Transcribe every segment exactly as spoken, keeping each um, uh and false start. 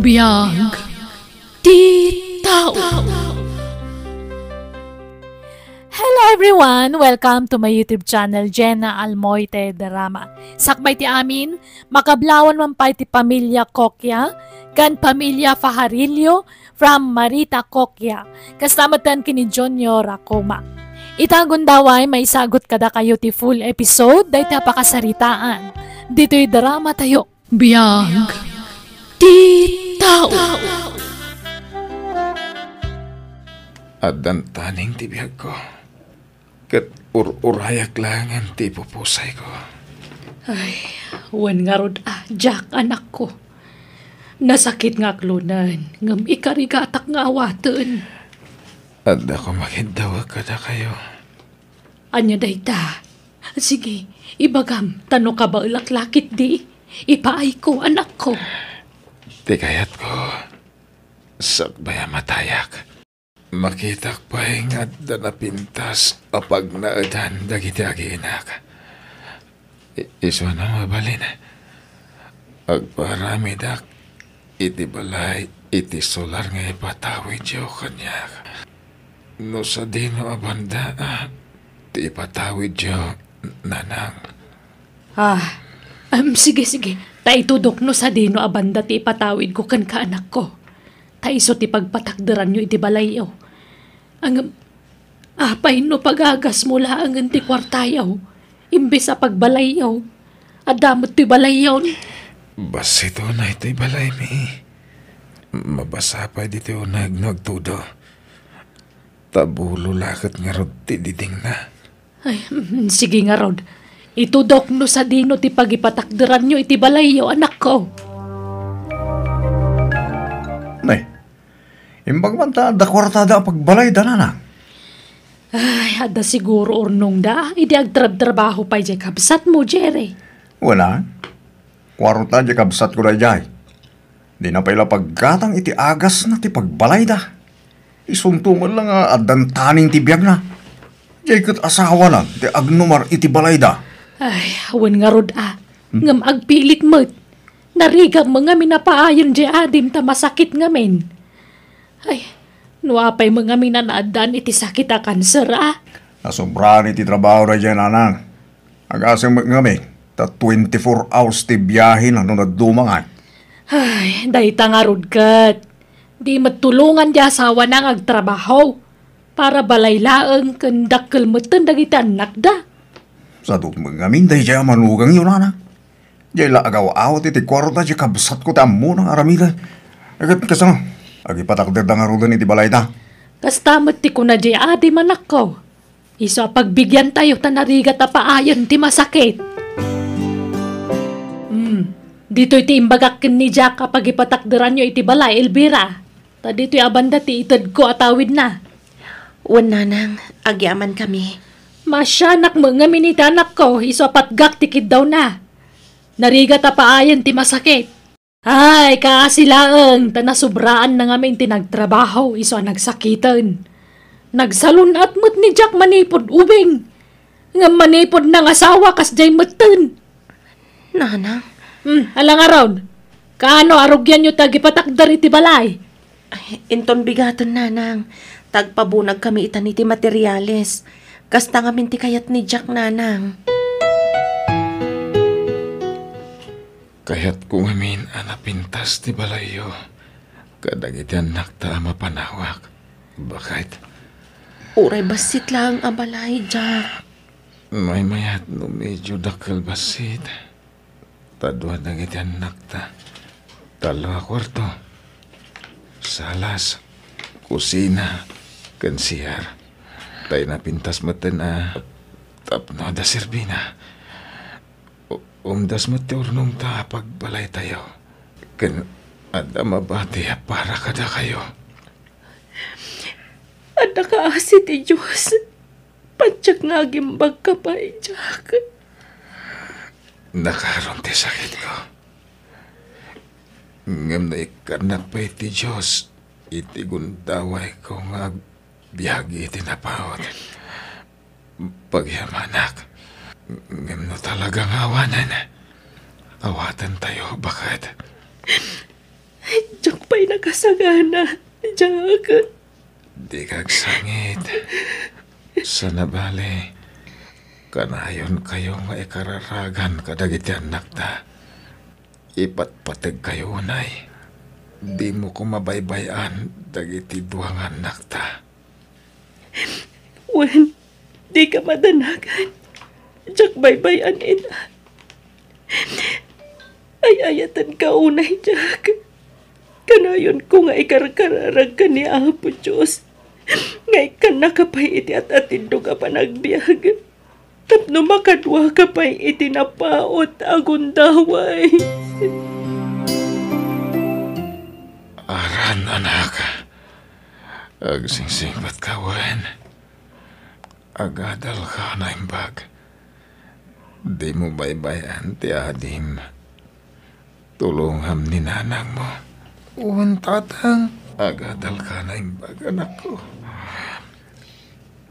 Biag ti tao. Hello everyone! Welcome to my YouTube channel, Jenna Almoite Drama. Sakbay ti amin, makablawan man pay ti pamilya Coquia ken pamilya Fajarillo from Marita Coquia. Kasta met ken ni Junior Racoma. Ita gundaway, maisagut kadakayo ti full episode dayta a pakasaritaan ditoy drama tayo. Biag ti tao. Addan taning ti biagko, ket ur-urayak laengen ti ipupusayko. Ay, wen ngarud a, Jack, anakko. Nasakit nga aklonen, ngem ikarigatak nga awaten. Adda koma ket dawag kadakayo. Ania dayta? Sige, ibagam, ta no kabaelak la ketdi, ipaayko, anakko. Ti kayatko, sakbay a matayak, makitak pay nga adda napintas a pagnaedan dagiti agiinak. I-, isuna mabalin, agpaaramidak iti balay iti solar nga ipatawidyo kaniak. No sadino a banda, ah, ti ipatawidyo, nanang? Ah, em, sige, sige. Ta itudok no sadino a banda ti ipatawidko kenka, anakko. Ta isu ti pagpatakderanyo iti balayyo. Ngem, apay no pagagasmo laengen ti kuartayo, imbes a pagbalayyo? Adda met ti balayyon. Bassit unay ti balaymi. Mabasa pay ditoy uneg no agtudo. Ta bulo la ket ngarud ti didingna. Ay, mm, sige ngarud. Itudok no sadino ti pagipatakderanyo iti balayyo, anakko. Nay, imbag man ta adda kuartada a pagbalayda, nanang? Ay, adda siguro urnongda idi agtrabtrabaho pay jay kabsatmo, Jerry. Wala. Kuarta jay kabsatko dayjay. Dina pay la paggatang iti agasna ti pagbalayda. Isunto met la nga addan taning ti biagna. Jay ket asawana ti agnumar iti balayda. Ay, wen ngarud a. Hmm? Ngem agpilit met. Narigam met ngamin a paayen jay adim ta masakit ngamin. Ay, no apay met ngamin a naaddaan iti sakit a kanser a? Nasobraan iti trabaho dayjay, nanang. Agasem met ngamin, ta twenty-four hours ti biahena no nadumangan. Ay, dayta ngarud ket. Di met tulongan ti asawana nga agtrabaho para balay laeng ken dakkel metten dagiti annakda. Sadut met ngamin dayjay a manugangyo, nanang. Jay la agaw-awat iti kuarta jay kabsatko ti ammona nga aramiden. Ket kasano, agipatakderda ngaruden iti balayda? Kasta met ti kuna jay adim, anakko. Isu a pagbigiantayo ta narigat a paayen ti masakit. Hmm, ditoy ti imbagak ken ni Jack a pagipatakderanyo iti balay, Elvira. Ta ditoy a banda ti itedko a tawidna. Wen, nanang, agyamankami. Maasianak met ngamin iti anakko, isu a patgak ti kiddawna. Narigat a paayen ti masakit. Ay, kaasi laeng, ta nasobraanna ngamin ti nagtrabaho isu a nagsakiten. Nagsalun-at met ni Jack manipud ubing. Ngem manipud nangasawa, kasdiay metten. Nanang. Hmm, ala ngarud. Kaano a rugianyo ti agipatakder iti balay? Ay, inton bigaten, nanang. Ta agpabunagkami itan iti materiales. Kasta ngamin ti kayat ni Jack, nanang. Kayatko ngamin a napintas ti balayyo kadagiti annakta a mapanawak. Baket. Uray bassit laeng a balay, Jack. Maymayat no medyo dakkel bassit. Ta dua dagiti annakta. Tallo a kuarto. Salas, kusina, ken C R. Tay napintas metten a tapno adda serbina. U-, umdas met ti urnongta a pagbalaytayo. Ken adda mabati a para kadakayo. Adda kaasi ti Dios. Patiek nga agimbagka pay, Jack. Nakaron ti sakitko. Ngem naikkannak pay ti Dios iti gundawayko nga agbiag iti napaut. Pagyamanak. Ngem no talaga nga awanen, awatentayo, baket. Ay, Dios pay nakasagana, Jack. Dika agsangit. Sana bale, kanayonkayo nga ikararagan kadagiti annakta. Ipatpategkayo unay. Dimo koma baybay-an dagiti dua nga annakta. Wen, dika madanagan. Diak baybay-an ida. Ay-ayatenka unay, Jack. Kanayonko nga ikarkararagka ni Apo Dios nga ikkannaka pay iti at-atindog a panagbiag tapno makaduaka pay iti napaut a gundaway. Aran, anak. Agsingsingpetka wen. Agadalka a naimbag. Dimo baybay-an ti adim. Tulongam ni nanangmo. Wen, tatang. Agadalka a naimbag, anakko.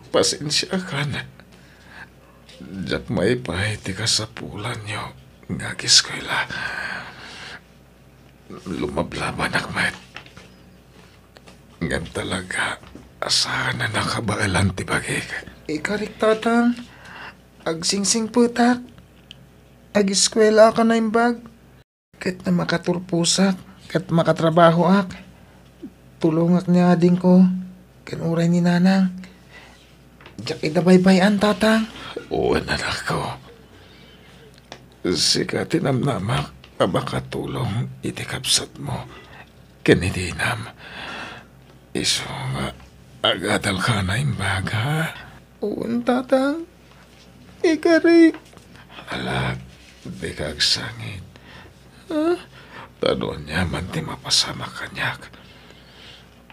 Pasensiakan. Diak maipaay ti kasapulanyo nga agiskwela. Lumablabanak met. Ngem talaga a saan a nakabaelan ti bagik. Ikarik, tatang, agsingsingpetak. Agiskwelaak a naimbag. Ket no makaturposak ket makatrabahoak, tulongak ni adingko ken uray ni nanang. Diak ida baybay-an, tatang. Wen, anakko. Sika ti namnamak a makatulong iti kabsatmo ken iti inam. Isu nga agadalka a naimbag, ha? Wen, tatang. Ikarik. Ala, dika agsangit. Ah, ta no aniaman ti mapasamak kaniak,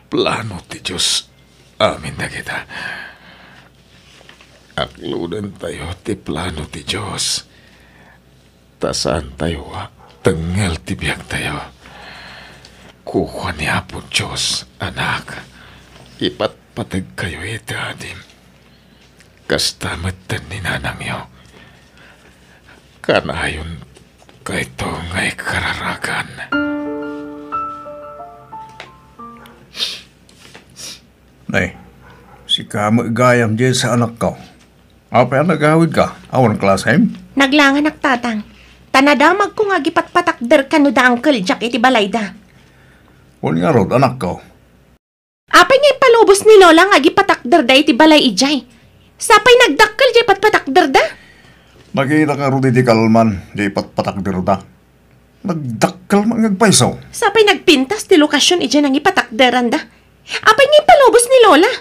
plano ti Dios amin dagita. Aklodentayo ti plano ti Dios. Ta saantayo a tengngel ti biagtayo. Kukua ni Apo Dios, anak, ipatpategkayo iti adim. Kasta metten ni nanangyo. Kanayon kayto nga ikararagan. Nay, sika met gayam, Jessa, anakko. Apay a nagawidka? Awan klasem? Naglanganak, tatang. Ta nadamagko nga agipatpatakder kano da Uncle Jack iti balayda. Wen ngarud, anakko. Apay nga impalubos ni Lola nga agipatakderda iti balay idiay? Sapay nagdakkel diay patpatakderda? Nakita ngarud iti kalman diay patpatakderda. Nagdakkel man nga agpayso. Sapay nagpintas ti lokasyon idiay nangipatakderanda. Apay nga impalubos ni Lola?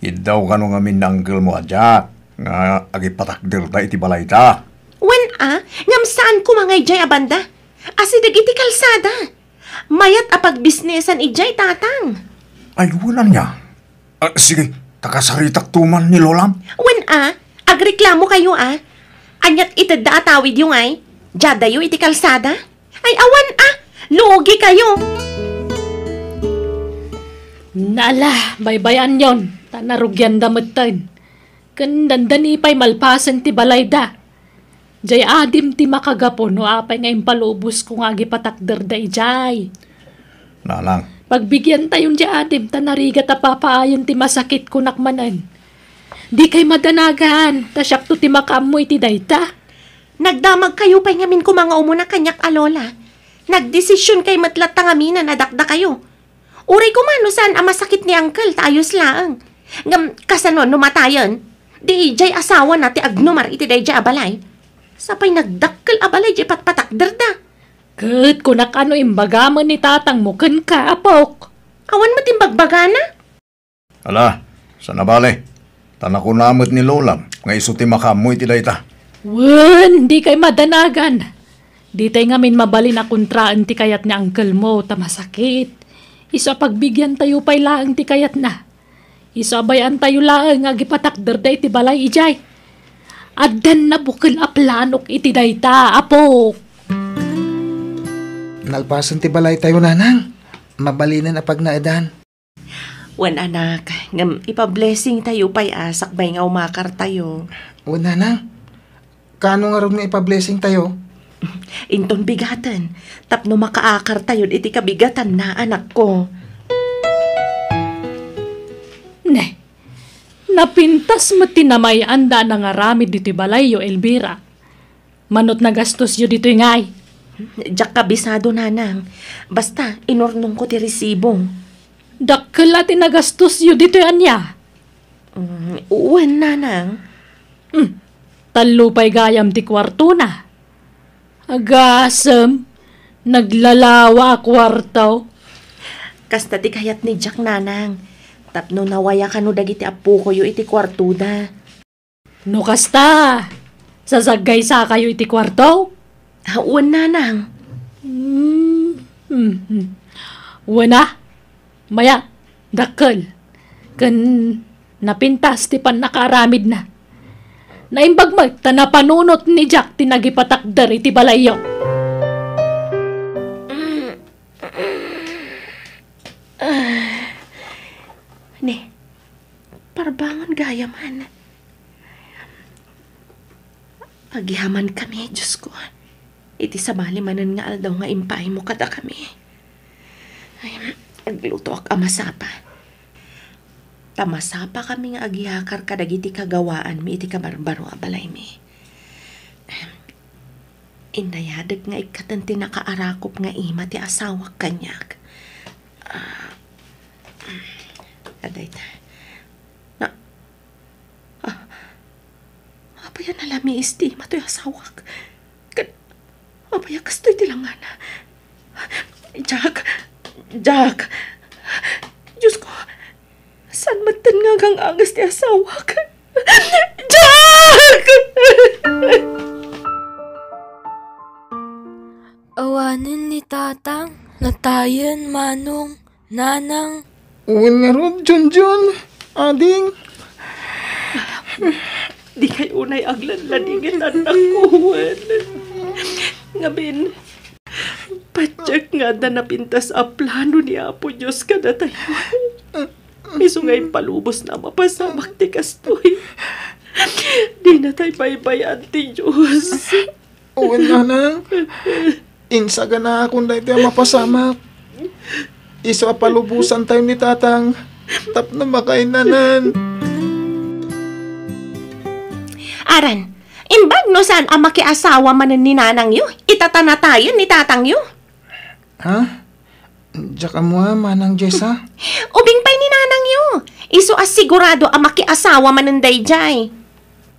Iddaw kano ngamin ni uncle mo a Jack nga agipatakderda iti balayda. Wen a, ngem saan koma nga idiay a banda. Asideg iti kalsada. Mayat a pagbisnesan idiay, tatang. Ay, wen ania? Ah, sige, ta kasaritakto man ni Lolam. Wen a, agreklamokayo a. Aniat itedda a tawidyo ngay? Diadayo iti kalsada? Ay, awan a, lugikayo. Nala, baybay-anyon, ta narugianda metten. Ken dandani pay malpasen ti balayda. Diay adim ti makagapu no apay nga impalubosko nga agipatakderda idiay. Nanang. Pagbigiantayon diay adim ta narigat a papaayen ti masakit, kunak manen. Dikay madanagan, ta siakto ti makaammo iti dayta. Nagdamagkayo pay ngamin koma nga umuna kaniak a lola. Nagdesisionkay met latta ngamin a nadakdakayo. Uray koma no saan a masakit ni Uncle ta ayos laeng. Ngem kasano no matayen? Di idiay asawana ti agnumar iti daydiay a balay. Sapay nagdakkel a balay diay patpatakderda. Ket kunak a no imbagamen ni tatangmo kenka, apok. Awan met imbagbagana? Ala, saan a bale. Ta nakuna met ni Lolam nga isu ti makaammo iti dayta. Wen, dikay madanagan. Ditay ngamin mabalin a kontraen ti kayat ni uncle mo ta masakit. Isu a pagbigiantayo pay laeng ti kayatna. Isu a bay-antayo laeng nga agipatakderda iti balay idiay. Addan nabukel a planok iti dayta, apok. Nalpasen ti balaytayo, nanang. Mabalinen a pagnaedan. Wen, anak, ngem ipa-blessingtayo pay a sakbay nga umakartayo. Wen, nanang. Kaano ngarud nga ipa-blessingtayo? Inton bigaten, tapno makaakartayod iti kabigatanna, anakko. Ne, napintas met ti namay-anda a nangaramid ditoy balayyo, Elvira. Manot nagastosyo ditoy ngay? Diak kabisado, nanang. Basta, inurnongko ti resibo. Dakkel a ti nagastosyo ditoy ania? Mm, wen, nanang. Hmm, tallo pay gayam ti kuartona. Agasem, naglalawa a kuarto. Kasta ti kayat ni Jack, nanang. Tapno nawaya kano dagiti appokoyo iti kuartoda. No kasta, sasaggaysakayo iti kuarto? Ah, wen, nanang. Hmm, hmm, hmm. Wen a, maya, dakkel. Ken napintas ti pannakaaramidna. Naimbag met ta napanunot ni Jack ti nagipatakder iti balayyo. Ne, parbangon gayaman. Agyamankami, Diosko, iti sabali manen nga aldaw nga impaaymo kadakami. Ay, aglutoak a masapa. Ta masapakami nga agyakar kadagiti kagawaanmi iti kabarbaro a balaymi. Inayadek nga ikkaten ti nakaarakop nga ima ti asawak kaniak. Ah, adayta. Na, ah, apay a nalamiis ti ima toy asawak? Ken apay a kastoy ti langana? Jack! Jack! Diosko, saan metten nga agang-angas ti asawak? Jack! Awanen ni Tatang, natayen, Manong, Nanang. Wen ngarud, Junjun, ading. Dikay unay agladladingit, annakko, wen. Ngamin, patiek nga adda napintas a plano ni Apo Dios kadatayo. Isu nga impalubosna a mapasamak ti kastoy. Dinatay baybay-an ti Dios. Wen, nanang. Insaganakon daytoy a mapasamak. Isu a palubosantayo ni Tatang tapno makainanan. Aran, imbag no saan a makiasawa manen ni nanangyo, itatanatayen ni tatangyo. Ha? Diak ammo a, Manang Jessa? Ubing pay ni nanangyo. Isu a sigurado a makiasawa manen daydiay.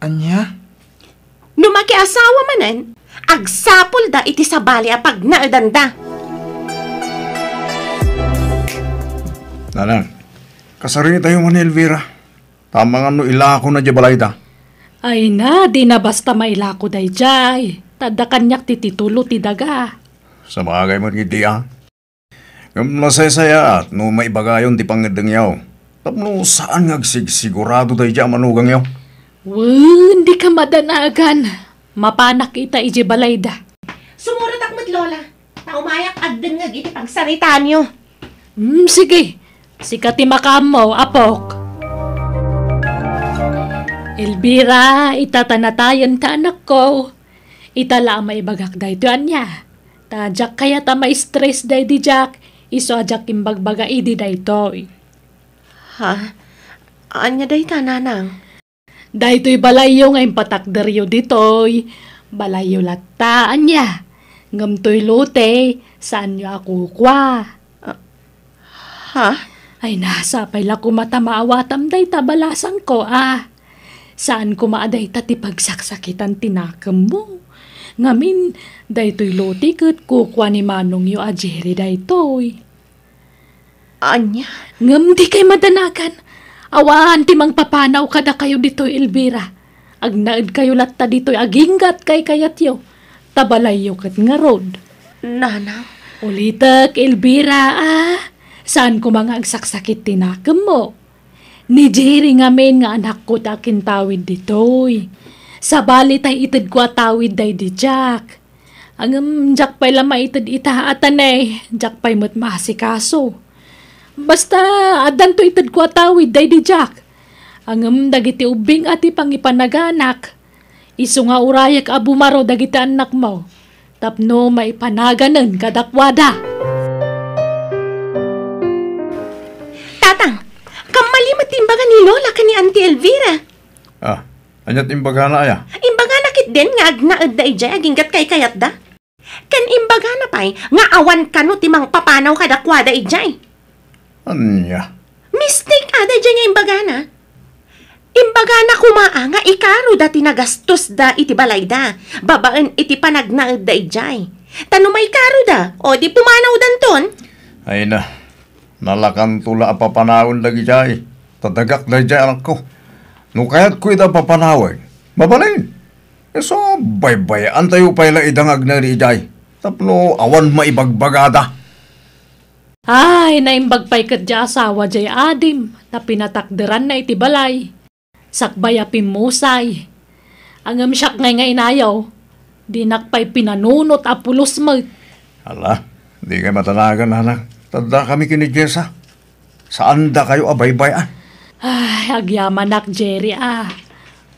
Ania? No makiasawa manen, agsapulda iti sabali a pagnaedanda. Nanang, kasaritayo man ni Elvira. Amangan no ilakona idiay balayda. Ay na, dina basta mailako daydiay. Ta adda kaniak ti titulo ti daga. Sabagay met iti a. Ngem nasaysayaat no maibagayon ti pangngeddengyo. Tapno saan nga agsigsigurado daydiay a manugangyo. Wen, dika madanagan. Mapanak ita idiay balayda. Sumurotak met, Lola. Ta umayak agdengngeg iti pagsaritaanyo. Hmm, sige. Sika ti makaammo, apok. Elvira, itatanatayen ta anakko. Ita la a maibagak daytoy ania. Ta diak kayat a ma-stress daydi Jack, isu a diak imbagbaga idi daytoy. Ha? Ania dayta, nanang? Daytoy balayyo nga impatakderyo ditoy, balayyo latta, ania? Ngem toy lote, saanyo a kukua. Ah, ha? Ay, nasa pay la koma ta maawatam dayta balasangko, a. Saan koma a dayta ti pagsaksakitan ti nakemmo. Ngamin, daytoy lote ket kukua ni manongyo a Jerry daytoy. Ania? Ngem dikay madanagan. Awan ti mangpapanaw kadakayo ditoy, Elvira. Agnaedkayo latta ditoy agingga ti kaykayatyo. Ta balayyo ket ngarud. Nanang. Ulitek, Elvira, a. Saan koma nga agsaksakit ti nakemmo. Ni Jerry ngamin nga anakko ti akintawid ditoy. Sabali tay itedko a tawid daydi Jack. Ngem diak pay la maited ita a tanay, diak pay met maasikaso. Basta, addanto itedko a tawid daydi Jack. Ngem dagiti ubbing a ti pangipanaganak, isu nga urayek a bumaro dagiti annakmo. tapno maipanaganen kadakuada. Tatang, kammali met ti imbaga ni Lola ken ni Auntie Elvira. Ah, ania ti imbagana aya? Imbagana ketdin nga agnaedda idiay aginggat kaykayatda. Ken imbagana pay nga awan kano ti mangpapanaw kadakuada idiay. Ania? Mistake ada idiay nga imbagana. Imbagana koma a nga ikaroda ti nagastosda iti balayda babaen iti panagnaedda idiay. Ta no maikaroda, o di pumanawdanton. Ay na, nalakanto la a papanawen dagidiay. Ta dagak daydiay anakko. No kayatko ida papanawen, mabalin. Isu, baybay-antayo pay la ida nga agnaed idiay tapno awan maibagbagada. Ay, naimbag pay ket diay asawa diay adim ta pinatakderanna iti balay. Sakbay a pimmusay. Ngem siak ngay nga inayo, dinak pay pinanunot a pulos met. Ala, dikay matanagan, nanang. Ta addakami ken ni Jessa. Saandakayo a baybay-an. Ay, agyamanak, Jerry, a.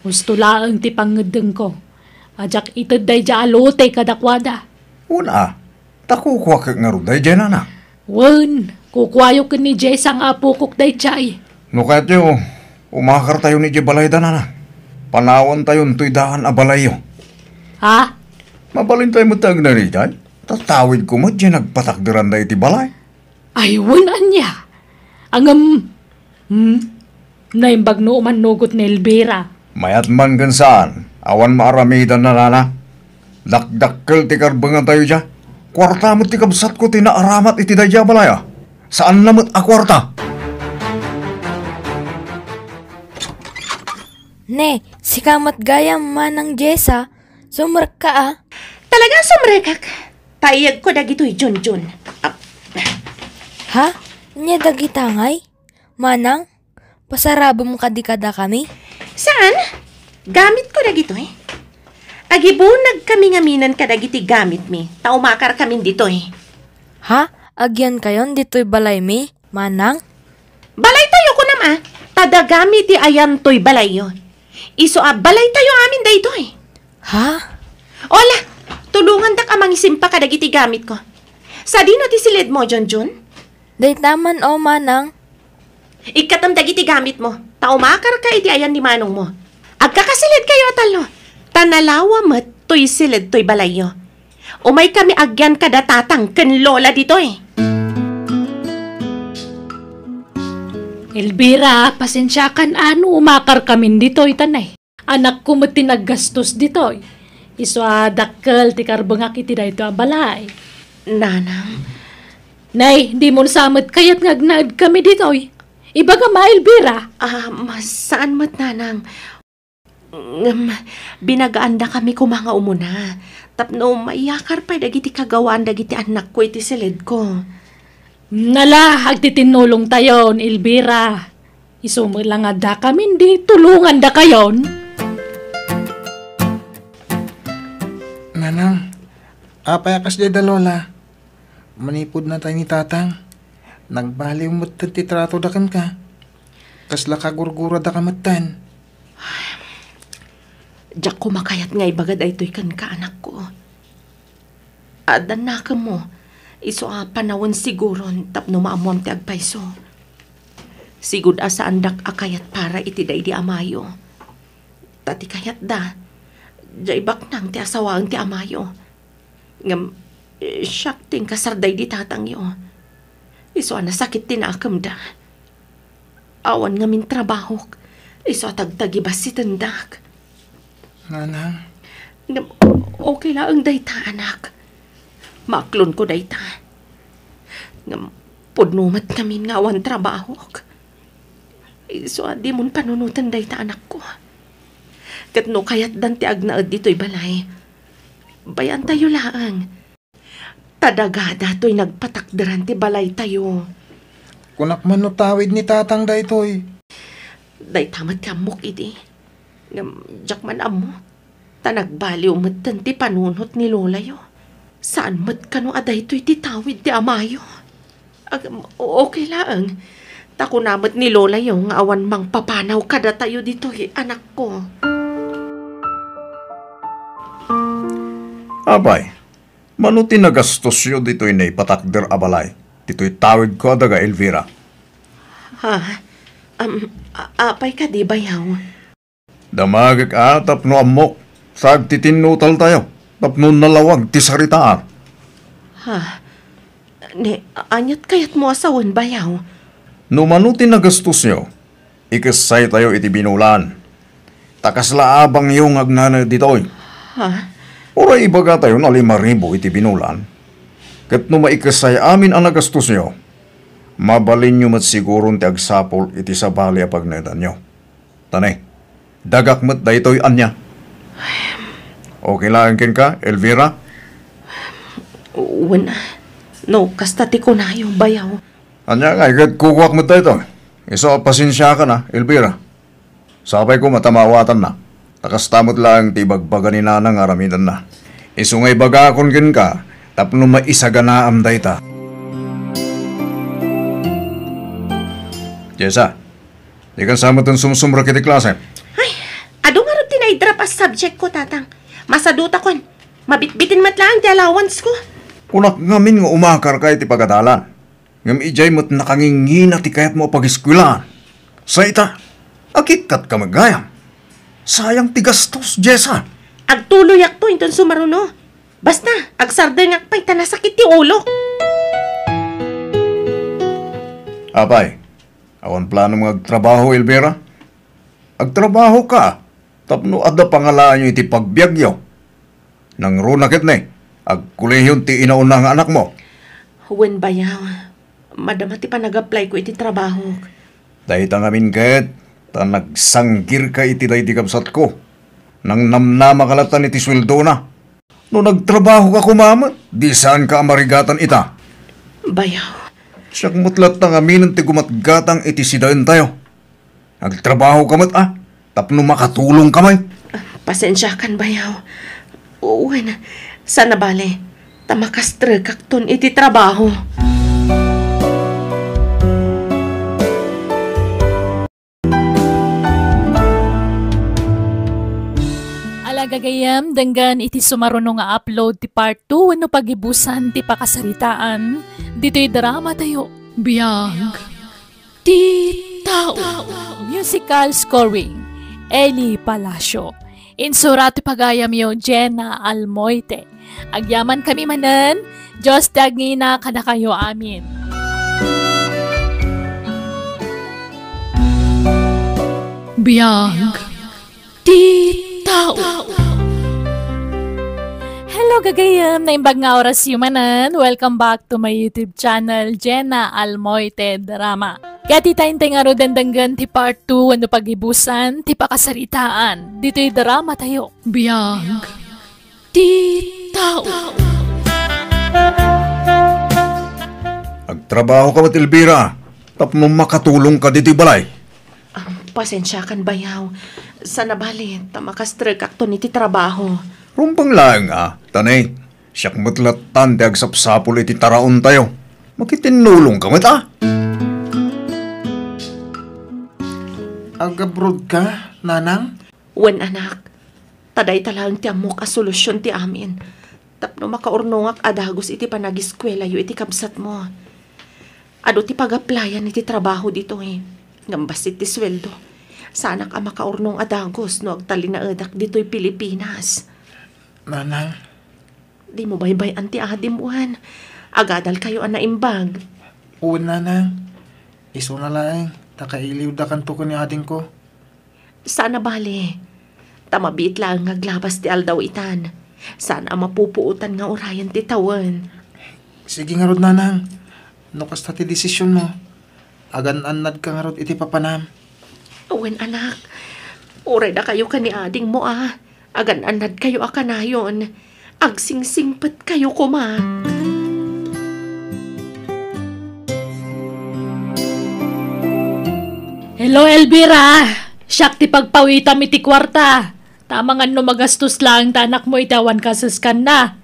Husto laeng ti pangngeddengko a diak ited daydiay a lote kadakuada. Wen a, ta kukuak ngarud daydiay, nanang. Wen, kukuayo ken ni Jessa nga apokok daydiay. No kayatyo, umakartayon idiay balayda, nanang. Panawentayon toy daan a balayyo. Ha? Mabalintayo met nga agnaed idiay. Tatawidko met diay nagpatakderanda iti balay. Ay, wen ania? Ngem, hmm? Naimbag no umannugot ni Elvira. Mayat man ken saan, awan maaramidan, nanang. Dakdakkel ti karbengatayo dia. Kuarta met ti kabsatko ti naaramat iti daydiay a balay, a. Saanna met a kuarta. Ne, sika met gayam, Manang Jessa. Sumrekka, a. Talaga a sumrekak. Taiyegko dagitoy, Junjun. Ap- Ha? Ania dagita ngay? Manang, pasarabem kadi kadakami? Saan? Gamitko dagitoy. Agibunagkami ngamin kadagiti gamitmi, ta umakarkamin ditoy. Ha? Agyankayon ditoy balaymi, Manang? Balaytayo, kunam a, ta dagami ti ayantoy balayyo. Isu a balaytayo amin daytoy. Ha? Ola, tulongandak a mangisimpa kadagiti gamitko. Sadino ti siledmo, Junjun? Dayta man, o, Manang. Ikkatem dagiti gamitmo, ta umakarka iti ayan ni manongmo. Agkakasiled kayo a tallo, ta nalawa met toy siled toy balayyo. Umaykami agyan kada tatang ken lola ditoy. Elvira, pasensiakan a no umakarkamin ditoy, ta nay, anakko met ti naggastos ditoy. Isu a dakkel ti karbengak iti daytoy a balay. Nanang. Nay, dimon sa met kayat nga agnaedkami ditoy. Ibagam a, Elvira. Ah, ma-, saan met, nanang. Ngem, binagaandakami koma nga umuna, tapno maiyakar pay dagiti kagawaan dagiti annakko iti siledko. Nala, agtitinnulongtayon, Elvira. Isu met la nga addakamin di tulongandakayon. Nanang, apay a kasdi da, Lola? Manipud natay ni Tatang, nagbaliw metten ti tratoda kenka. Kasla kagurgurada ka metten. Diak koma kayat nga ibaga daytoy kenka, anakko. Adda nakemmo, isu a panawen siguron tapno maammoam ti agpayso. Sigud a saandak a kayat para iti daydi amayo. Ta ti kayatda, diay baknang ti asawaen ti amayo. Ngem, eh, siak ti inkasar daydi tatangyo. Isu a nasakit ti nakemda. Awan ngamin trabahok. Isu a tagtagibassitendak. Nanang. Ngem, okay laeng dayta, anak. Maaklonko dayta. Ngem, pudno met ngamin nga awan trabahok. Isu a dimon panunoten dayta, anakko. Ket no kayatdan ti agnaed ditoy balay, bay-antayo laeng. Ta dagada toy nagpatakderan ti balaytayo. Kunak man no tawid ni Tatang daytoy. Dayta met ti ammok idi. Ngem diak man ammo. Ta nagbaliw metten ti panunot ni lolayo. Saan met kano a daytoy ti tawid ti amayo. Ag-, okay laeng. Ta kuna met ni lolayo nga awan mangpapanaw kadatayo ditoy, anakko. Apay, Mano ti nagastosyo ditoy naipatakder a balay, ditoy tawidko a daga Elvira? Ha? Am, a-, apay kadi, bayaw? Damagek a tapno ammok, sa agtitinnutaltayo, tapno nalawag ti saritaan. Ha? Ni, aniat kayatmo a sawen, bayaw? No mano ti nagastosyo, ikessaytayo iti binulan. Ta kasla abangyo nga agnanaed ditoy. Ha? Uray ibagatayo a lima ribu iti binulan. Ket no maikessay amin a nagastosyo, mabalinyo met siguron ti agsapul iti sabali a pagnaedanyo. Tani, dagak met daytoy ania. Okay laeng kenka, Elvira? Wen, no kasta ti kunayo, bayaw. Ania ngay ket kukuak met daytoy. Isu a pasensiakan a, Elvira. Sapay koma ta maawatanna. Ta kasta met laeng ti ibagbaga ni Nanang nga aramidenna. Isu nga ibagakon kenka tapno maisaganaam dayta. Jessa, dikan sa metten sumsumrek iti klase. Ay, adu ngarud ti naidrop a subject ko, Tatang. Masadutakon. Mabitbiten met laeng ti allowance ko. Kunak ngamin nga umakarka iti pagadalan. Ngem idiay met nakangingina ti kayatmo a pageskuelaan. Sa ita, akikkatka met gayam. Sayang ti gastos, Jessa. Agtuloyakto inton sumaruno. Basta, agsardengak pay ta nasakit ti ulok. Apay, awan planom nga agtrabaho, Elvira? Agtrabahoka tapno adda pangalaanyo iti pagbiagyo. Nangruna ketdi, agkolehion ti inauna nga anakmo. Wen, bayaw. Madama ti panag-apply ko iti trabahok. Dayta ngamin ket, ta nagsanggirka iti daydi kabsatko. Nangnamnamaka latta iti sueldona. No nagtrabahoka koma met, di saanka a marigatan ita. Bayaw. Siak met latta ngaminen ti gumatgatang iti sidaentayo. Agtrabahoka met a, tapno makatulongka met. Ah, pasensiakan, bayaw. Wen, saan a bale, ta makastrekakton iti trabaho. Ala gagayem, denggen iti sumaruno nga upload ti part two wenno pagibusan ti pakasaritaan ditoy drama tayo. Biag ti tao. Musical scoring, Eli Palacio. Insurat ti pagayamyo, Jenna Almoite. Agyaman kami manen, Dios ti agngina kadakayo amin. Biag ti tao. Hello, gagayem! Naimbag nga oras yu manen. Welcome back to my YouTube channel, Jenna Almoite Drama. Ket ita intay ngaruden denggen ti part two wenno pagibusan ti pakasaritaan ditoy drama tayo. Biag ti tao. Agtrabahoka met, Elvira, tapno makatulongka ditoy balay. Ah, pasensiakan, bayaw. Saan a bale, ta makastrekakton iti trabaho. Rumbeng laeng a, ta ne, siak met lattan ti agsapsapul iti taraontayo. Makitinnulongka met a. Agabroadka, Nanang? Wen, anak. Ta dayta laeng ti ammok a solusyon ti amin. Tapno makaurnongak a dagus iti panagiskuelayo iti kabsatmo. Adu ti pagaplayan iti trabaho ditoy, ngem bassit ti sueldo. Saanak a makaurnong a dagus no agtalinaedak ditoy Pilipinas. Nanang. Dimo baybay-an ti adim, wen. Agadalkayo a naimbag. Wen, Nanang. Isuna laeng, ta kailiwdakanto ken ni adingko. Saan a bale. Ta mabiit laeng nga aglabas ti aldaw itan. Saan a mapupuotan nga urayen ti tawen. Sige ngarud, Nanang. No kasta ti desisionmo, agan-annadka ngarud iti papanam. Wen, anak. Uray dakayo ken ni adingmo a agan-annadkayo a kanayon. Agsingsimpetkayo koma. Hello, Elvira! Siak ti pagpawitam iti kuarta. Ta amangan no magastos laeng ta anakmo iti awan kasaskanna.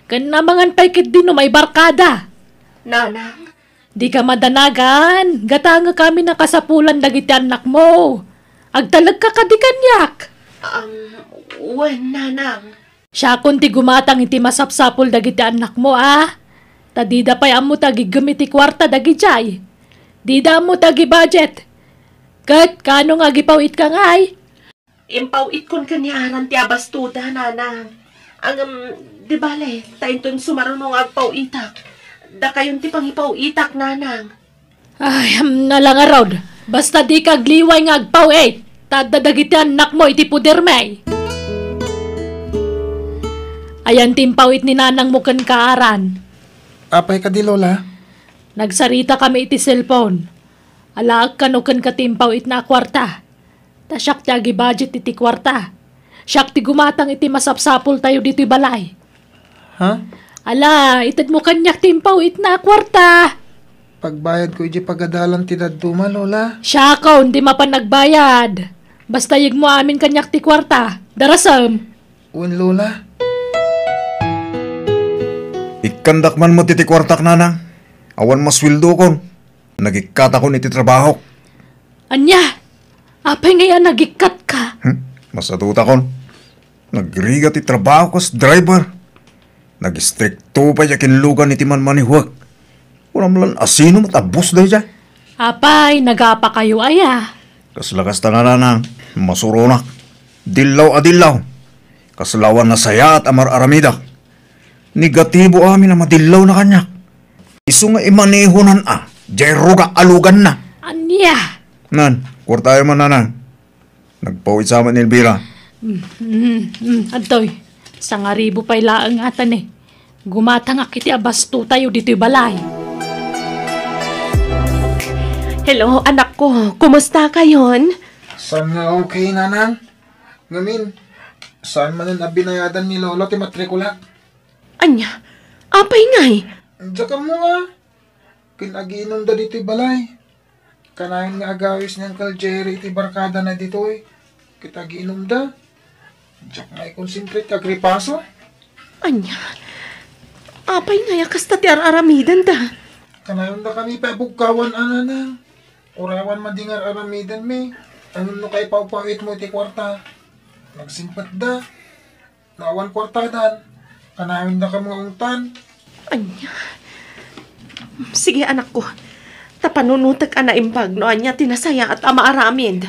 Ken amangan pay ketdi no maibarkada. Nanang. Dika madanagan, gatangek amin a kasapulan dagiti annakmo. Agtalekka kadi kaniak. Um, wen, Nanang. Siakon ti gumatang iti masapsapul dagiti annakmo, a? Ta dida pay ammo ti agiggem iti kuarta dagidiay. Dida ammo ti agibudget. Ket kaano nga agipaw-itka ngay? Impaw-itkon ken ni Aran ti abastoda, nanang. Ngem, di bale, ta inton sumaruno nga agpaw-itak, dakayon ti pangipaw-itak, nanang. Ay, am, na la ngarud. Basta dika agliway nga agpaw-it, ta adda dagiti annakmo iti podermi. Ayan ti impaw-it ni nanangmo kenka, Aran. Apay kadi, Lola? Nagsaritakami iti cellphone. Alaek kano kenka ti impaw-itna a kuarta. Ta siak ti agibudget iti kuarta. Siak ti gumatang iti masapsapultayo ditoy balay. Ha? Ala, itedmo kaniak ti impaw-itna a kuarta. Pagbayadko idiay pagadalan ti dadduma, Lola. Siakon ti mapan agbayad. Basta yegmo amin kaniak ti kuarta. Darasem. Wen, Lola. Ikkandak man met iti kuartak, nanang. Awan masueldokon. Nagikkatakon iti trabahok. Ania? Apay ngay a nagikkatka? Hmm? Masatutakon. Nagrigat ti trabaho kas driver. Nagistrikto pay a kinlugan iti manmanehwek. Kunam lan asino met a boss daydiay? Apay, nagapakayo aya? Kasla kasta, nanang, masuronak. Dillaw a dillaw. Kasla awan nasayaat a mar-aramidak. Negatibo amin a madillawna kaniak. Isu nga imanehonan a, diay ruga a luganna. Ania? Nan, kuartayo man, nanang. Nagpaw-it sa met ni Elvira. Mm, mm, mm, adtoy. Sangaribu pay laeng ngatan, e. Gumatangak iti abastotayo ditoy balay. Hello, anakko. Kumusta kayon? Saan nga okay, nanang? Ngamin, saan manen a binayadan ni Lolo ti matrikulak? Ania? Apay ngay? Diak ammo a. Ken agiinumda ditoy balay. Kanayon nga agawis ni Uncle Jerry iti barkadana ditoy. Ket agiinumda. Diak nga i-concentrate ti agripaso. Ania? Apay ngay a kasta ti ar-aramidenda? Kanayondakami pay a bugkawan, nanang. Uray awan madi nga ar-aramidenmi. Ngem no kaipawpaw-itmo iti kuarta, nagsingpetda. No awan kuartadan, kanayondakami nga ungtan. Ania? Sige, anakko. Ta panunotek a naimbag no ania ti nasayaat a maaramid.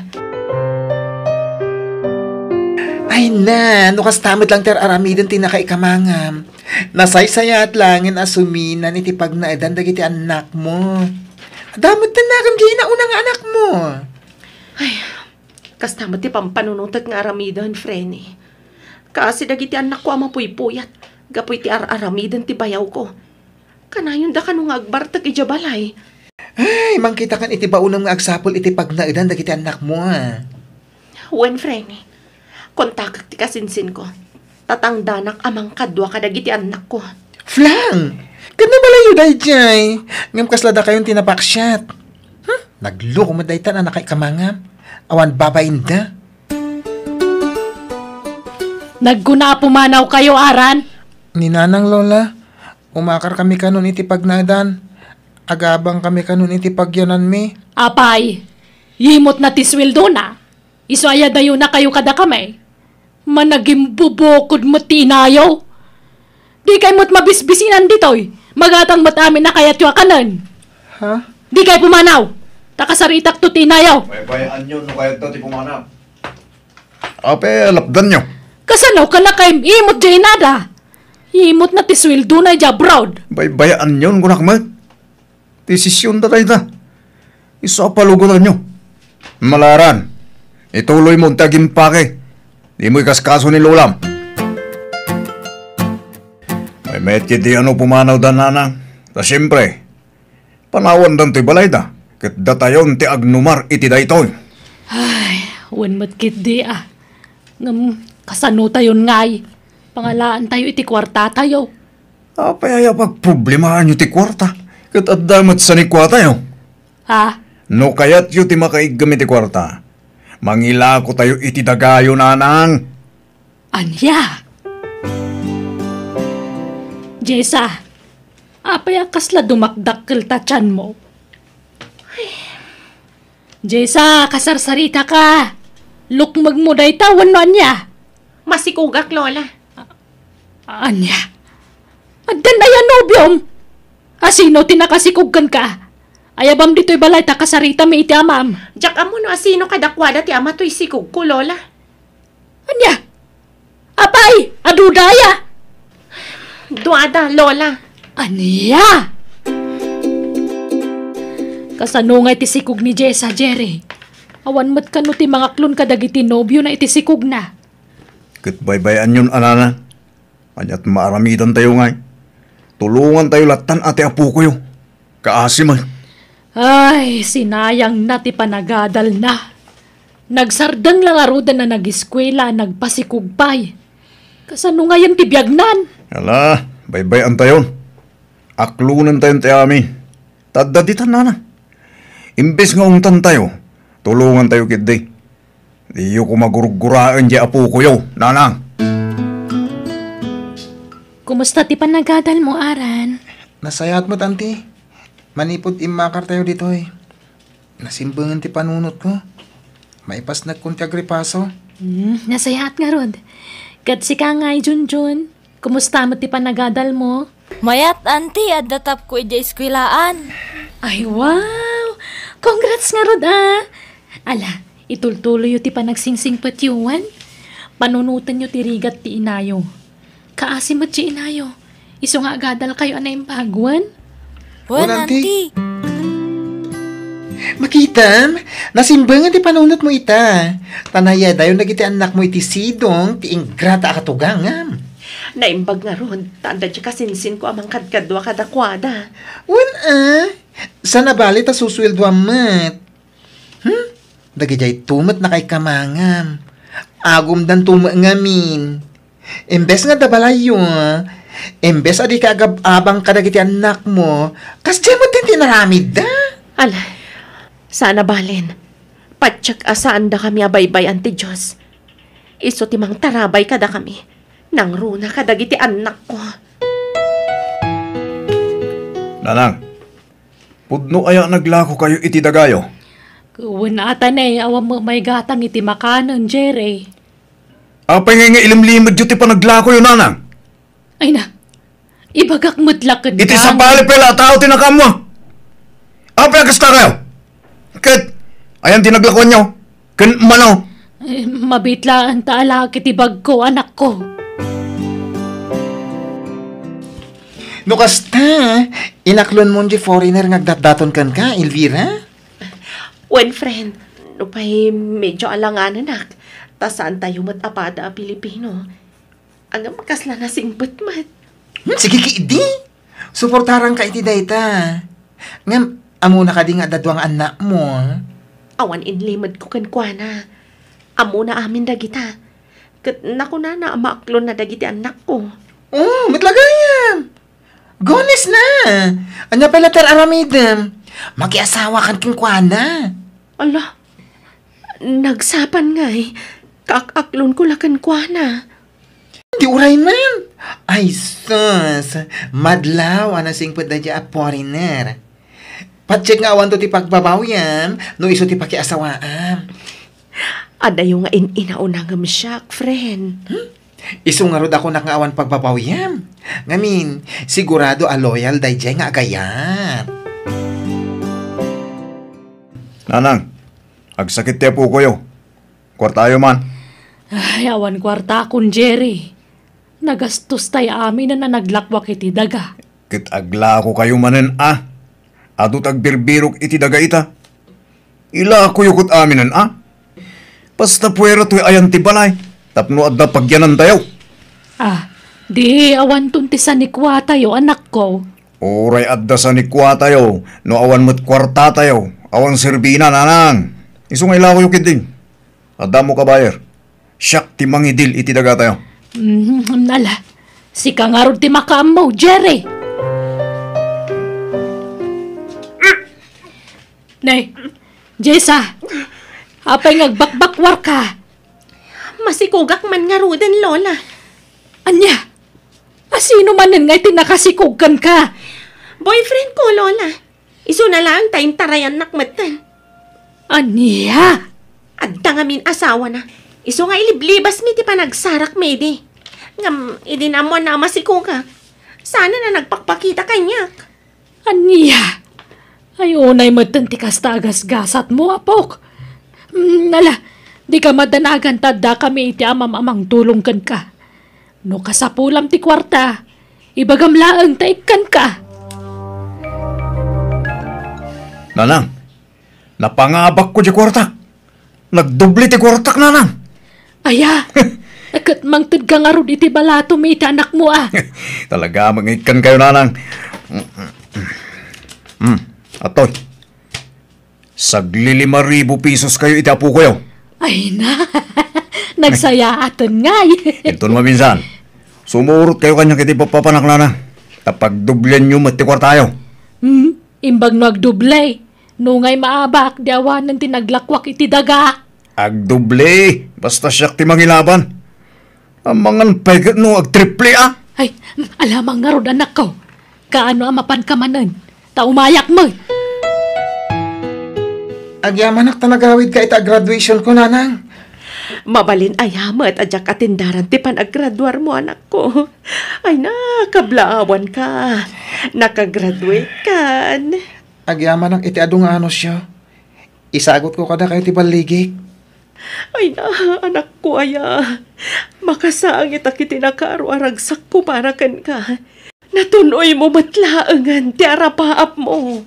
Ay na, no kasta met laeng ti ar-aramiden ti nakaikamangam. Nasaysayaat laengen a suminan iti pagnaedan dagiti annakmo. Adda met ti annakam diay nauna nga anakmo. Ay, kasta met ti pampanunotek nga aramiden, Frenny. Kaasi dagiti annakko a mapuypuyat gapu iti ar-aramiden ti bayawko. Kanayonda kano nga agbartek idiay balay. Ay, mangkitakan iti baonem nga agsapul iti pagnaedan dagiti annakmo, a. Wen, Frenny. Kontakek ti kasinsinko. Tatangdanak a mangkadua kadagiti annakko. Flang! Ket nabalayyo daydiay. Ngem kasla dakayon ti napaksiat. Hmm? Nagloko met dayta a nakaikamangam. Awan babainda. Nagkuna a pumanawkayo, Aran? Ni Nanang, Lola, umakarkami kanon iti pagnaedan. Agabangkami kanon iti pagyananmi. Apay, imutna ti sueldona. Isu aya dayonakayo kadakami. Managimbubukod met ti inayo. Dikay met mabisbisinan ditoy. Magatang met amin a kayatyo a kanen. Ha? Dikay pumanaw. Ta kasaritakto ti inayo. Baybayaanyo no kayatyo ti pumanaw. Apay a lapdanyo? Kasano ka nakaim-imot diay inada? Imutna ti sueldona idiay abroad. Baybayaanyo, kunak met. Desisionda dayta. Isu a palugotanyo. Malaran, ituloymo ti agimpake. Dimo ikaskaso ni Lolam. Maymayat ketdi a no pumanawda, Nanang. Ta siempre, panawandan toy balayda, ket datayon ti agnumar iti daytoy. Ay, wen met ketdi a. Ngem, kasanotayon ngay? Pangalaantayo iti kuartatayo. Apay aya pagproblemaanyo ti kuarta? Ket adda met sanikuatayo. Ha? No kayatyo ti makaiggem iti kuarta, mangilakotayo iti dagayo, Nanang. Ania? Jessa, apay a kasla dumakdakkel ta tianmo? Jessa, kasarsaritaka. Lukmegmo dayta wenno ania? Masikogak, Lola. Ania? Addan aya nobiom? Asino ti nakasikog kenka? Ayabam ditoy balay ta kasaritami iti amam. Diak ammo no asino kadakuada ti ama toy sikogko, Lola. Ania? Apay, adudaya? Duada, Lola. Ania? Kasano nga iti sikog ni Jessa, Jerry? Awan met kano ti mangaklon kadagiti nobiona iti sikogna? Ket baybay-anyon a nana. Aniat maaramidantayo ngay? Tulongantayo lattan a ti apokoyo. Kaasi met. Ay, sinayangna ti panagadalna. Nagsardeng la ngaruden a nagiskuela a nagpasikog pay. Kasano ngayen ti biagnan? Ala, baybay-antayon. Aklonentayon ti amin. Ta adda ditan, nana. Imbes nga ungtantayo, tulongantayo ketdi. Diyo koma gurguraen diay apokoyo, nanang. Kumusta ti panagadalmo, Aran? Nasayaat met, Auntie. Manipud immakartayo ditoy, nasimbengen ti panunotko. Maipasnekon ti agripaso. Hmm, nasayaat ngarud. Ket sika ngay, Junjun? Kumusta met ti panagadalmo? Mayat, Auntie, adda tapko idiay eskuelaan. Ay, wow! Congrats ngarud, a! Ala, itultuloyyo ti panagsingpetyo wen panunotenyo ti rigat ti inayo. Kaasi met ti inayo. Isu nga agadalkayo a naimbag, wen? Wen, Auntie. Makitam, nasimbengen ti panunotmo ita. Ta nayadayon dagiti annakmo iti sidong ti ingrata a katugangam. Naimbag ngarud, ta adda ti kasinsinko a mangkadkadua kadakuada. Wen, a? Saan a bale ta susueldoam met. Hmm? Dagidiay to met nakaikamangam. Agumdan to met ngamin. Imbes nga adda balayyo, imbes a dika agab-abang kadagiti annakmo, kasdiay met ti inaramidda? Ala, saan a balen. Patiek a saandakami a baybay-an ti Dios. Isu ti mangtarabay kadakami. Nangruna kadagiti annakko. Nanang, pudno aya a naglakokayo iti dagayo? Wen, ata ne, awan met maygatang iti makanen, Jerry. Apay ngay nga ilimlimedyo ti panaglakoyo, nanang? Ay na, ibagak met la kenka. Iti sabali pay la a tao ti nakaammo. Apay a kastakayo? Ket ayan ti naglakoanyo? Ken mano? Eh, mabitlaan ta alak iti bagko, anakko. No kasta, inaklonmon di foreigner nga agdatdaton kenka, Elvira? Wen, friend, nupay medyo alanganenak, ta saantayo met a pada a Pilipino. Ngem kasla nasingpet met. Hmm, sige ketdi. Suportaranka iti dayta. Ngem, ammona kadi nga adda dua nga annakmo? Awan inlimedko kenkuana. Ammona amin dagita. Ket nakunana a maaklonna dagiti annakko. Oh, met la gayam. Gones na. Ania pay la ti ar-aramidem? Makiasawakan kenkuana. Ala, nagsapan ngay, kaak-aklonko la kenkuana. Di uray man. Ay, sus. Madlaw a nasingpet daydiay a foreigner. Patiek nga awanto ti pagbabawyam no isu ti pakiasawaam. Adayo nga in-inauna ngem siak, friend. Hmm? Isu ngarud a kunak nga awan pagbabawyam. Ngamin, sigurado a loyal daydiay nga agayat. Nanang, agsakit ti apokoyo. Kuartayo man. Ay, awan kuartakon, Jerry. Nagastostay aminen a naglakuak iti daga. Ket aglakokayo manen a. Adu ti agbirbirok iti daga ita. Ilakoyo ket aminen a. Basta puera toy ayan ti balay tapno adda pagyanantayo. Ah, di awanton ti sanikuatayo, anakko. Uray adda sanikuatayo, no awan met kuartatayo, awan serbina, nanang. Isu nga ilakoyo ketdi. Adda ammo ka buyer. Siak ti mangidil iti dagatayo. Mhm, ala. Sika ngarud ti makaammo, Jerry. Nay, Jessa, apay nga agbakbakwarka? Masikogak man ngaruden, Lola. Ania? Asino manen nga iti nakasikog kenka? Boyfriend ko, Lola. Isuna laeng ta intarayannak metten. Ania? Adda ngamin asawana. Isu nga iliblibasmi ti panagsarakmi idi. Ngem idi naammoanna a masikogak, saan a nagpakpakita kaniak. Ania? Ay, unay metten ti kasta a gasgasatmo, apok. Mm, ala, dika madanagan ta addakami iti amam-amang tulong kenka. No kasapulam ti kuarta, ibagam laeng ta ikkanka. Nanang, napangabakko ti kuartak. Nagdoble ti kuartak, nanang. Aya, ket mangtedka ngarud iti balatom iti anakmo, a. Talaga, mangikkan kayo, nanang. Hmm, atoy. Saglilima ribu pesos kayo iti apokoyo. Ay na, nagsayaaten ngay. Inton maminsan, sumurot kayo kaniak iti papanak, nanang. Ta pagdoblianyo met ti kuartayo. Hmm, imbag no agdoble. Nungay maabak, di awanen ti naglakuak iti daga. Agdoble, basta siak ti mangilaban. Amangan pay ket no agtriple, a? Ay, alamang ngarud, anakko. Kaano a mapanka manen? Ta umayak met. Agyamanak ta nagawidka iti graduation ko, nanang. Mabalin aya met a diak atendaran ti panagraduarmo, anakko. Ay, nakablaawanka. Nakagraduatekan. Agyamanak iti adu nga anusyo. Isagutko kadakayo ti balligik. Ay na, anakko aya. Makasaangetak iti nakaro a ragsakko para kenka. Natun-oymo met laengen ti arapaapmo.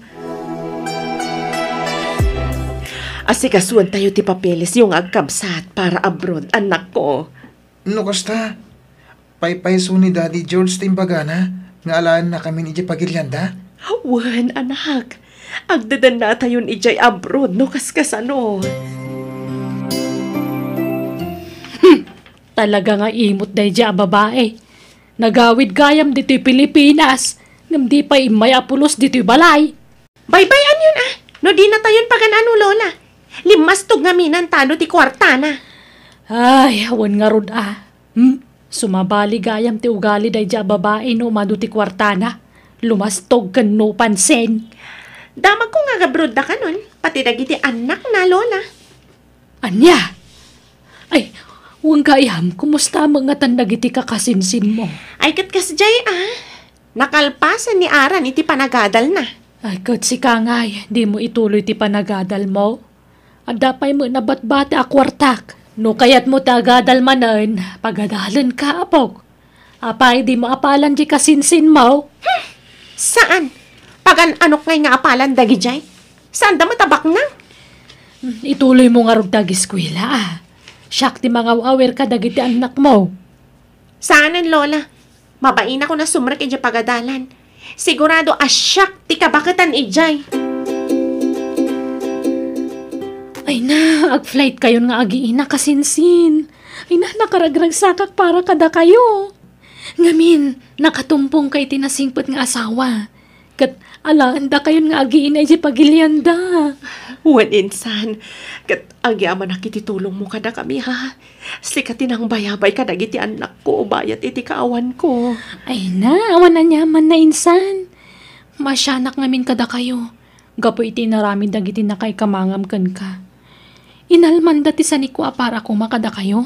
Asikasuentayo ti papelesyo nga agkabsat para abroad, anakko. No kasta, paypayso ni Daddy George ti imbagana nga alaennakamin idiay pagilianda? Wen, anak. Agdedennatayon idiay abroad no kaskasano. Hmm, talaga nga imot daydiay a babai. Nagawid gayam ditoy Pilipinas, ngem di pay immay a pulos ditoy balay. Baybay-anyon, a, no dinatayon pagan-ano, Lola. Limmastog ngamin a tano ti kuartana. Ay, awan ngarud, a. Hmm? Sumabali gayam ti ugali daydiay a babai no umadu ti kuartana. Lumastog ken no pansin. Damagko nga agabroad dakanon, pati dagiti annakna, Lola. Ania? Ay, wen gayam, kumusta met ngatan dagiti kakasinsinmo? Ay, ket kasdiay, a. Nakalpasan ni Aran iti panagadalna. Ay, ket sika ngay, dimo ituloy ti panagadalmo? Adda pay met nabatbati a kuartak. No kayatmo ti agadal manen, pagadalenka, apok. Apay, dimo apalan diay kasinsinmo? Hmm, saan? Pagan-anok ngay nga apalan dagidiay? Saanda met a baknang? Hmm, ituloymo ngarud ti ageskuela, a. Siak ti mangaw-awir kadagiti annakmo. Saanen, Lola. Mabainakon a sumrek idiay pagadalan. Sigurado a siak ti kabaketan idiay. Ay na, ag-flight kayon nga agiina, kasinsin. Ay na, nakaragragsakak para kadakayo. Ngamin, nakatumpongka iti nasingpet nga asawa. Ket alaendakayon nga agiina idiay pagilianda. Wen, insan. Ket agyamanak iti tulongmo kadakami, ha? Sika ti nangbayabay kadagiti annakko bayat iti kaawanko. Ay na, awan aniamanna, insan. Maasianak ngamin kadakayo, gapu iti inaramid dagiti nakaikamangam kenka. Inalmanda ti sanikua para koma kadakayo.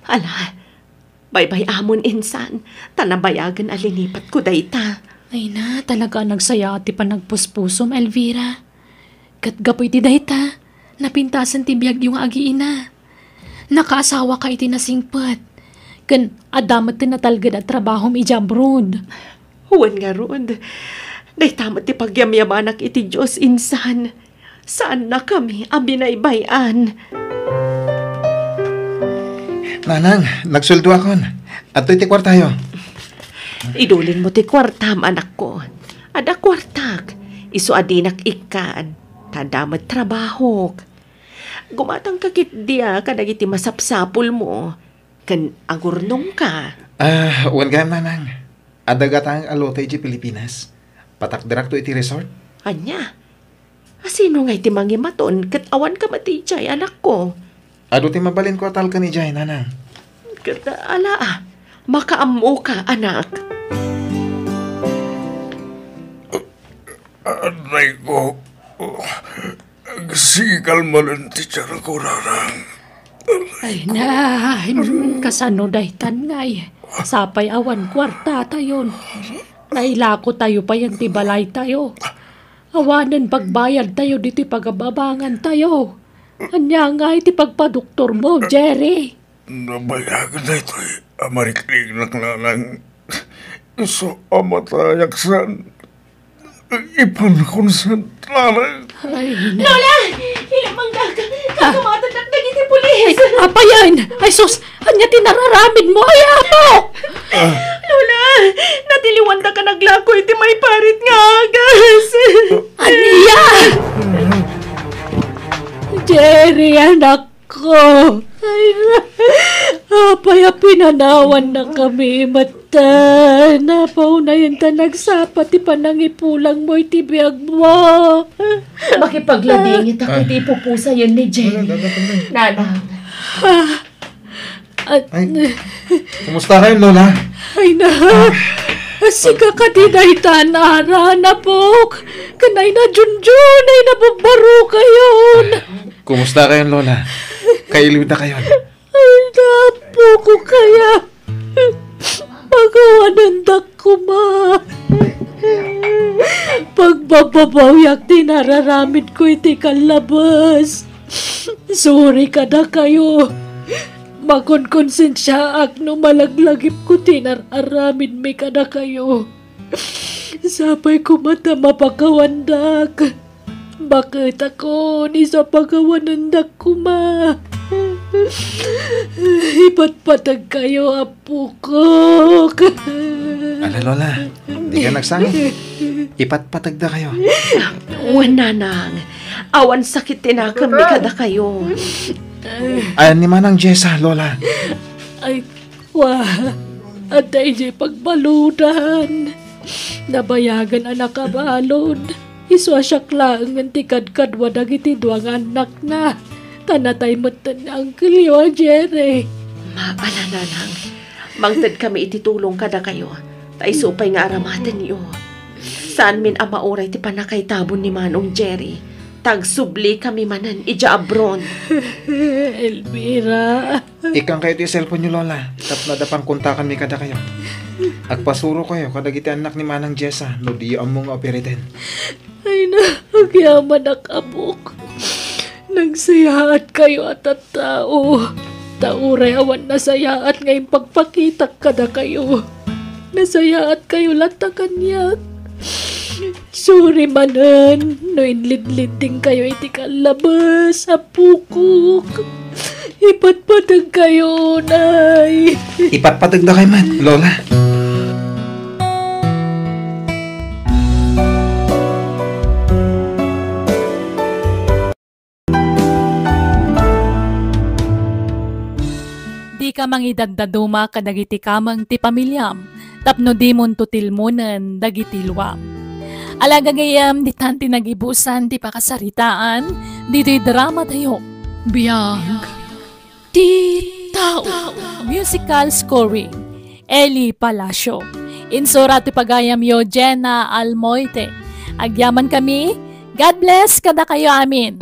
Ala, baybay-amon, insan, ta nabayagen a linipatko dayta. Ay na, talaga a nagsayaat ti panagpuspusom, Elvira. Ket gapu iti dayta, napintasen ti biagyo nga agiina. Nakaasawaka iti nasingpet, ken adda met ti natalged a trabahom idiay abroad. Wen ngarud, dayta met ti pagyamyamanak iti Dios, insan. Saannakami a binaybay-an. Nanang, nagsueldoakon. Adtoy ti kuartayo. Idulinmo ti kuartam, anakko. Adda kuartak. Isu a dinak ikkan. Ta adda met trabahok. Gumatangka ketdi a kadagiti masapsapulmo. Ken agurnongka. Ah, wen gayam, nanang. Adda gatangek a lote idiay Pilipinas. Patakderakto iti resort. Ania? Asino ngay ti mangimaton ket awanka met idiay, anakko? Adu ti mabalinko a talken idiay, nanang. Ket ala, a, makaammoka, anak. Adayko. Agsikal manen ti tiarko, nanang. Ay na, kasano daytan ngay? Sapay awan kuartatayon. Nailakotayo payen ti balaytayo. Awanen pagbayadtayo ditoy pagab-abangantayo. Ania ngay ti pagpadoktormo, Jerry? Nabayagen daytoy a marikningnak, nanang. Isu a matayak saan. Ipankon saan, nanang. Ay, na- Lola! Ilamangdaka! Kakamatennak dagiti pulis! Ay, apayen! Ay, sus! Ania ti nararamidmo? Ay, apo! Lola! Natiliwandaka naglako iti maiparit nga agas! Ania? Jerry, anak ko. Ay, apay a pinanawannakami met ta napaunayenta nagsapa ti panangipulangmo iti biagmo. Makipagladingit ako iti ipupusayen ni Jenny. Nanang. Ah, at Ay, kumusta kayon, Lola? Ay na, sika kadi dayta, Nara, napok. Kanay na Junjun, ay nababaro kayon. Kumusta kayon, Lola? Kailiwda kayon. Ay, napo ko kaya. Pagawanandak koma. Pagbababawiak ti nararamid ko iti kallabes. Sorry kada kayo. Makonkonsensiaak no malaglagip ko ti nararamidmi kada kayo. Sapay koma ta mapakawandak. Baket ako ni sa pagawanandak koma. Ipatpateg kayo, apokok. Ala, Lola, di ka nagsangit. Ipatpategda kayo. Wen, nanang, awan sakit ti nakemmi kada kayo. Ayan ni Manang Jessa, Lola. Ay, wa, adda idiay pagbaludan. Nabayagen a nakabalud. Isu a siak laengen ti kadkadua dagiti dua nga annakna. Ta natay metten ni Angkelyo a Jerry. Maala, nanang. Mangtedkami iti tulong kadakayo. Ta isu pay nga aramatenyo. Saanmin a mauray ti pannakaitabon ni Manong Jerry. Ta agsublikami manen idiay Abron. Elvira. Ikkankayo ti cellphone-yo, Lola. Tapno adda pangkontakanmi kadakayo. Agpasurokayo kadagiti annak ni Manang Jessa no diyo ammo nga uperiten. Ay na, agyamanak, apok. Nagsayaat kayo a tattao. Ta uray awan nasayaat nga impagpakitak kadakayo. Nasayaat kayo latta kaniak. Sorry manen no inlidliding kayo iti kallabes, apokok. Ipatpateg kayo, nay. Ipatpategda kayo met, Lola. Dika mangidaddaduma kadagiti kameng ti pamiliam tapno dimonto tilmonen dagiti luam. Ala gagayyem, ditan ti nagibusan ti pakasaritaan ditoy dramatayo. Biag ti tao. Musical scoring, Eli Palacio. Insura ti pagayamyo, Jenna Almoite. Agyaman kami. God bless kadakayo amin.